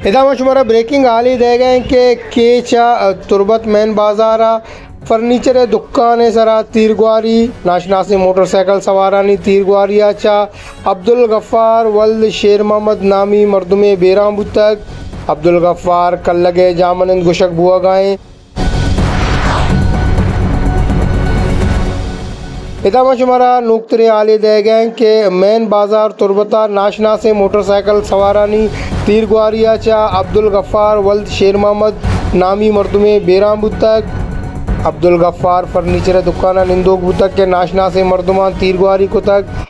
ادا ما شمارا بریکنگ حالے دئیگ ءَ ایں کہ کیچ ءَ تربت مین بازار ءَ فرنیچر ءِ دکان ءِ سرا تیرگواری، ناشناسیں موٹر سائیکل سوارانی تیرگواری ءَ چہ عبدالغفار ولد شیر محمد نامی مردمے بیران بوتگ۔ عبدالغفار کلگ ءِ جاہ منند گوشگ بوہگ ءَ ایں۔ ادا ما شمارا نوکتریں حالے دئیگ ءَ ایں کہ مین بازار تربت ءَ ناشناسیں موٹر سائیکل سوارانی تیرگواری ءَ چہ عبدالغفار ولد شیر محمد نامی مردمے بیران بوتگ۔ عبدالغفار فرنیچر ءِ دکان ءَ نندوک بوتگ کہ ناشناسیں مردماں تیرگواری کتگ۔